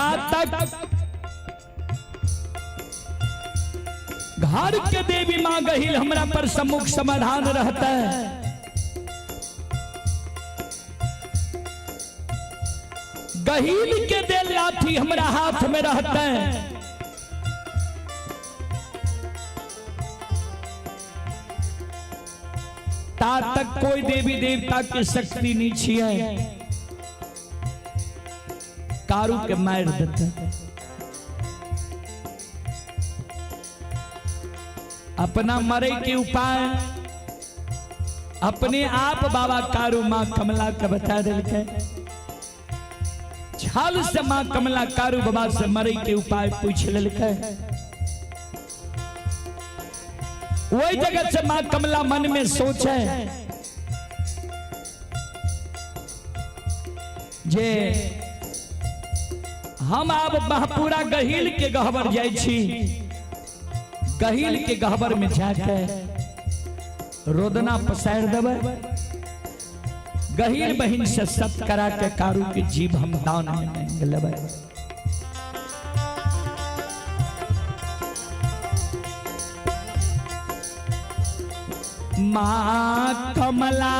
जा तक घर के देवी मां गहिल हमरा पर सम्मुख समाधान रहता है। गहील के दे लाठी हमरा हाथ में रहता है। ता तक कोई देवी देवता के शक्ति नहीं छिए कारू के मार देते। अपना मरे के उपाय अपने आप बाबा कारू मां कमला के बता दिलकै। छल से मां कमला कारू बाबा से मरे के उपाय पूछ लेलकै। वही जगह से मां कमला मन में सोचे जे हम आब महपूरा गहील के गहबर जाइ छी, गहील के गहबर में जाके रोदना पसार देबै, गहील बहिन से सत करा के कारू के जीव हम दान में मांग लेबै। माँ कमला